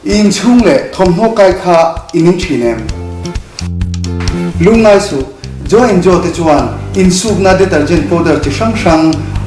I inchhung leh thawmhnaw kai kha i ning thin em? Lungngai suh, Joe and Joe te chuan insukna detergent powder chi hrang hrang,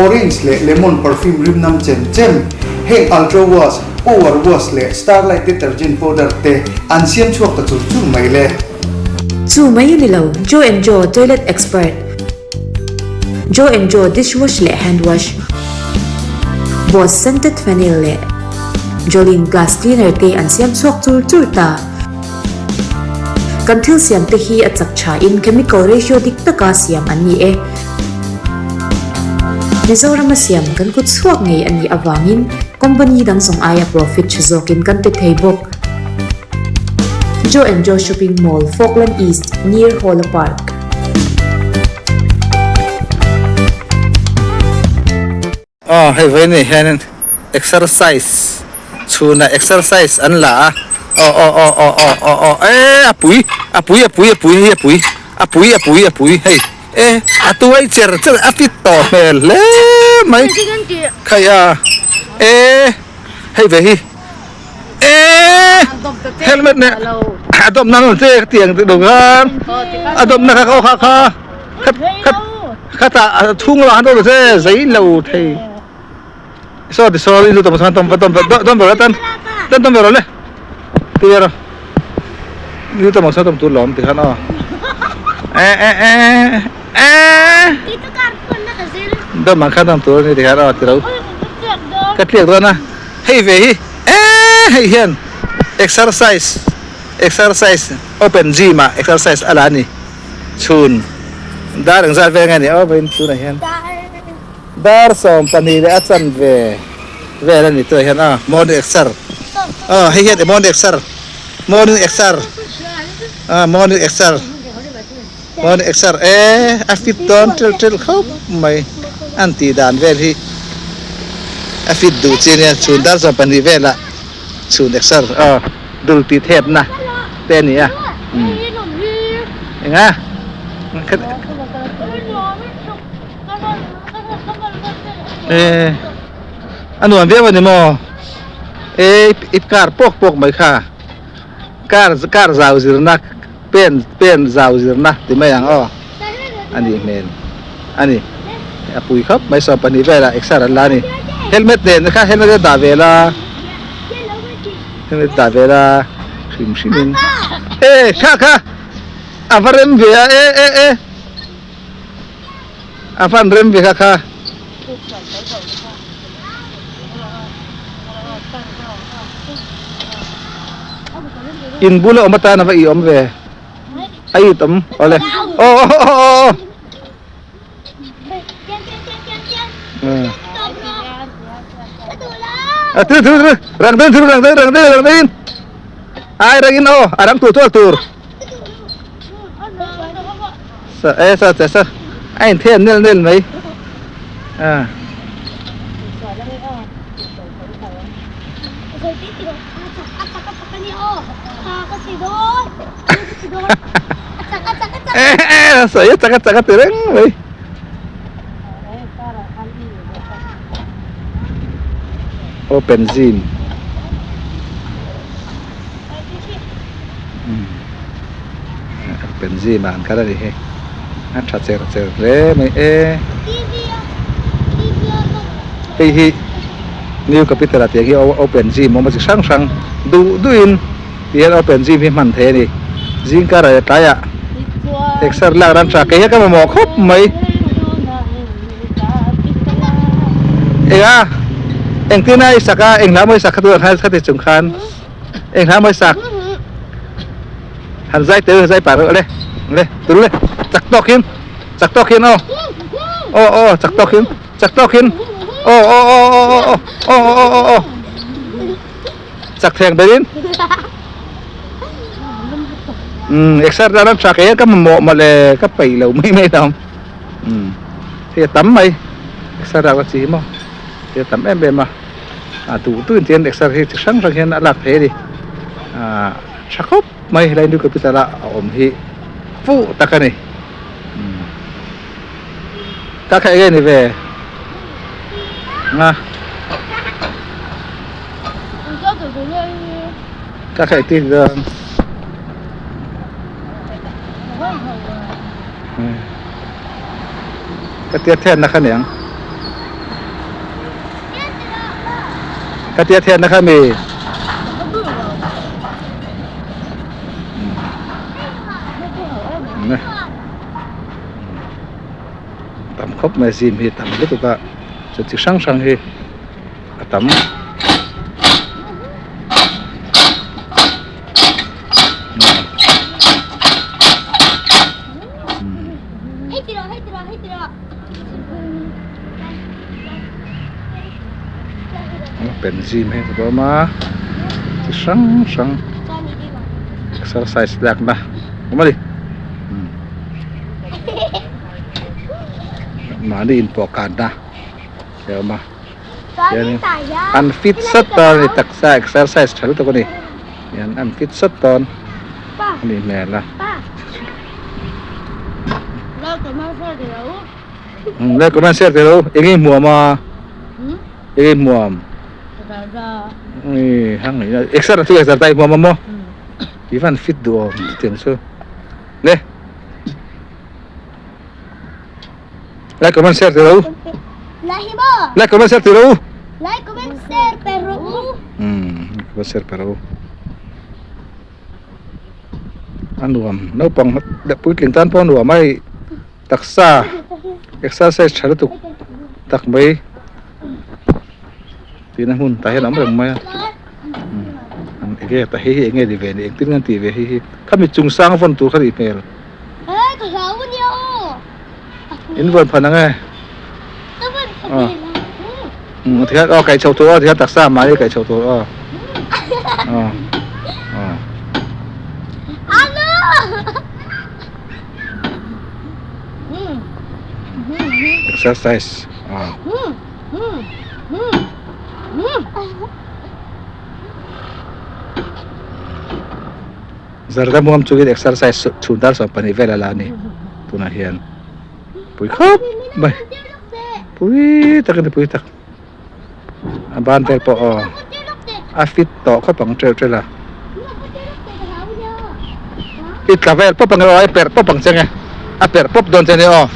orange leh lemon perfume rim nam chem chem, heng Ultra Wash, Power Wash leh Starlight detergent powder te an siam chhuak ta chur chur mai le. Chu mai a ni lo, Joe and Joe Toilet Expert, Joe and Joe Dishwash leh Hand Wash, Boss Scented Phenyl leh Jolene Glass Cleaner te an siam chhuak chur chur ta. Kan thil siam te hi a chak tha in chemical ratio dik taka siam an ni e. Mizorama siam kan kut chhuak ngei a nih avangin company dang zawng aia profit tha zawkin kan pe thei bawk. Joe and Joe Shopping Mall, Falkland East, near Hawla Park. Aw hei vawiin ah hianin exercise chhunah exercise an la a aw aw aw aw aw aw aw e a pui a pui a pui a pui hei a pui a pui a pui a pui hei e a tuai cher cher a fit tawh hmel hle mai khai a e hei ve hi e helmet nen a dawm na che ka tiang deuh khan a dawm na kha aw kha kha khat khat khatah a chhung lamah khan dawm se zei lo thei saw ti saw in tum chuan dawm dawm dawm ber atan dawm dawm ber le ti ber ni tum chuan dawm tur lawm ti khan aw e e e e dawm ang khan dawm tur ani ti khan aw ti lo ka tliak dawn a hei ve hi e hei hian exercise exercise open gym ah exercise a la a ni. Chhun dar engzat vel nge ni aw vawiin tunah hian dar 12 leh a chanve vel a ni tunah hian a morning exer aw hei hian morning exer morning exer a morning exer morning exer e a fit dawn tel tel khawp mai an tih dan vel hi a fit duh chi ania chhun dar 12 velah chhun exer aw dul tih thepna te a ni a enga e a nuam viau a ni maw e i car pawk pawk mai kha car car zau zirna pen pen zau zirna ti mai ang aw a nih hmel a ni a pui khawp mai 12 velah exer an la a ni helmet nen kha helmet a dah vel a helmet dah vel a hrim hrim in e kha kha a va rem ve a e e e a van rem ve kha kha. In bula awm atan a va i awm ve a it awm awle aw aw aw aw a tu tu tu rang deuhin tu rang deuhin rang deuhin rang deuhin ai rangin aw a rang tur tur tur sa e sa che sa a in thian nel nel mai a Sawi a chak a chak a ti reng mai. Open gym. Open gym ah an kal a ni hei. A tha cher cher hle mai e. Hei hi New Capital ah tih hi open gym awm a chi hrang hrang duh duh in ti hian open gym hi hman thei a ni. Zing kar ah tlaiah exer lak ran tha kei hi ka mamawh khawp mai. Eng a engtin a i sak a eng hla maw i sak kha tunah khan khati chung khan eng hla maw i sak han zai tel zai pah reuh le le tul le chak tawk in chak tawk in aw aw aw chak tawk in chak tawk in aw aw aw aw aw aw aw aw aw chak theng berin um exer dan an tha kei ka mamawh mawle ka peih lo mai mai lo um hei a tam mai exer lak na chi hi maw hei a tam em em a a duh duh in tihian exer hi chi hrang hrang hian a lak theih a ni ah tha khawp mai helai new capital a a awm hi fuh tak a ni um ka kha enge ni ve nga. Ka khaih tir dawn. Ka tia thian na kha niang. Ka tia thian na kha mi. Tam khawp mai zim hi tam lutuk a chu chi hrang hrang hi a tam. Benzim hi ka awm a chi hrang hrang exercise lak na awm a ni mahni inpawh kan na a awm a hianin an fit sat dawn a ni taksa exercise tha lutuk a ni hian an fit sat dawn a nih hmel a. Like comment share teh lo eng nge hmuam a eng nge hmuam hang exer chu exer ta i hmuam a maw i van fit duh awm chutiang chu le like comment share teh lo like comment share teh lo like comment share teh lo comment share teh lo. A nuam naupang leh puitling tan pawh a nuam a hei taksa exercise tha lutuk tak mai tihna hmun tah hian a awm reng mai a eng nge ta hei hi eng nge ni ve ni engtin nge an tih ve hei hi khami chung sang vawn tur kha nih hmel in vawn phan ang e tikhian aw kaih chhoh tur aw tikhian taksa mahni kaih chhoh tur aw aw aw exercise aw zarda muam chungin exercise chhun dar 12 vel a la a ni tunah hian. Pui khawp mai pui tak a ni pui tak a ban vel pawh aw a fit tawh khawp ang teuh teuh a i tla vel pawp ang aw a perh pawp ang che nge a perh pawp dawn che nia aw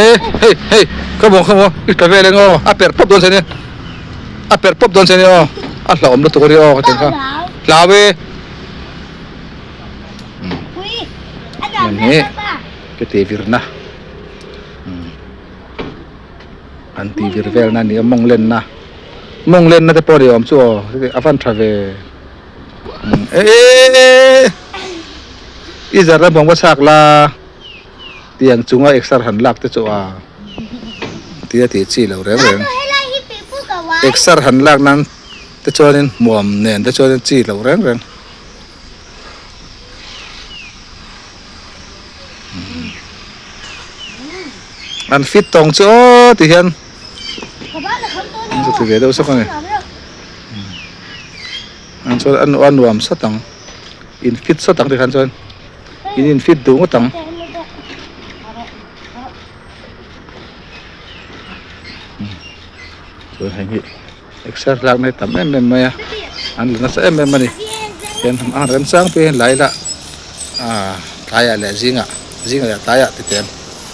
e hei hei come on come on i tla vel eng aw a perh pawp dawn che nia a perh pawp dawn che nia aw a hlauhawm lutuk a nia aw ka ti ang kha hlau e. Heng hi ke tih virna an tih vir velna a ni a mawng lenna mawng lenna te pawh a ni awm chu aw a van tha ve eee i zarna bawng va chhak la tiang chunga exer han lak te chu a tia tih chi lo reng reng exer han lak nan te chuanin hmuam nen te chuanin chi lo reng reng. An fit tawng chu aw ti hian an chu ti ve deuh sawk a ni an chuan a a nuam sawt ang in fit sawt ang tikhan chuan in in fit duh ngawt ang. Chuan hei hi. Exer lak na hi tam em em mai a an la nasa em em a ni hian a remchang pui hian lai ila ah tlaiah leh zingah zingah leh tlaiah ti teh ang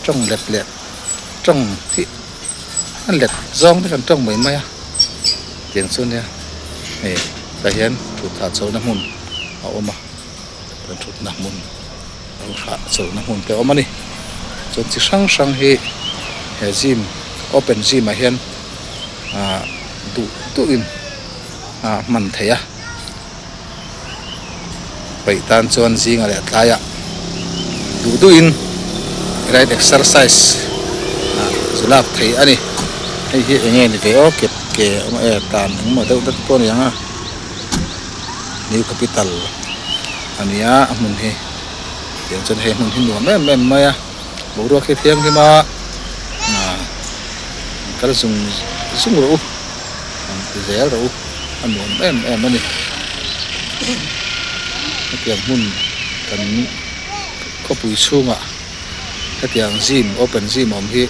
tawng let leh tawng hi a let zawng te kan tawng mai mai a tiang chu nia hei tah hian thut hah chhohna hmun a awm a kan thutna hmun hah chhohna hmun te a awm a ni chuan chi hrang hrang hi he gym open gym ah hian. ah duh duhin a hman theih a peih tan chuan zinga leh tlaiah duh duhin right exercise ah zu lak theih a ni hei hi eng nge ni ve aw kep ke awm e tan engmaw deuh deuh pawh a ni ang a new capital a nia a hmun hi tiang chuan hei hmun hi nuam em em mai a. Boruak hi thianghlim a ah kal zung zung rawh u an ti zel rawh u a nuam em em a ni hetiang hmun kan khawpui chhungah hetiang gym open gym awm hi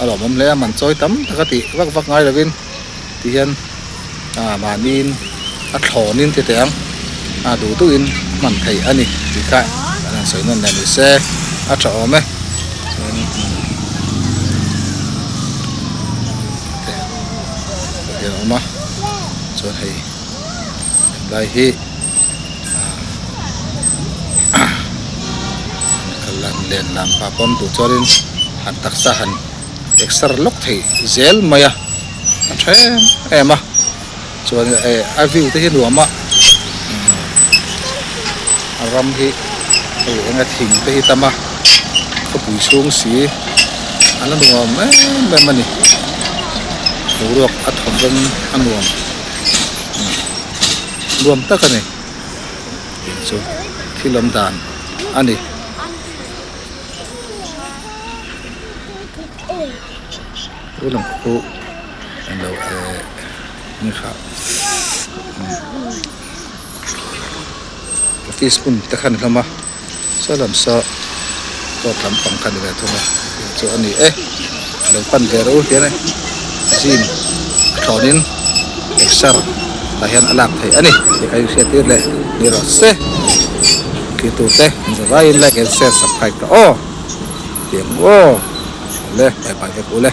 a lawmawm hle a man chawi tam tak a tih vak vak ngai lovin tihian ah mahniin. a thlawnin ti teh ang a duh duhin hman theih a ni tih kha kan han sawi nawn leh ni se a tha awm e chuan te a awm a chuan hei hetlai hi ah len lam pah pawn duh chuanin han taksa han exer lawk thei zel mai a a tha em em a chuan eh a view te hi nuam a a ram hi hei eng a thing te hi tam a khawpui chhung si a la nuam em em a ni boruak a thaw veng a nuam nuam tak a ni tih chu thil awm dan a ni. Tun ang khu englo eh ni kha office hmun te kha ni hlawm a saw lam saw court lampang kha ni ve thung a chu a ni e lo pan ve rawh u hian e gym a thlawnin exer tah hian a lak theih a ni tih kha inhriat tir leh ni rawh se khi tur te zavaiin like and share subscribe ka aw. Tiang aw le bye bye vek u le.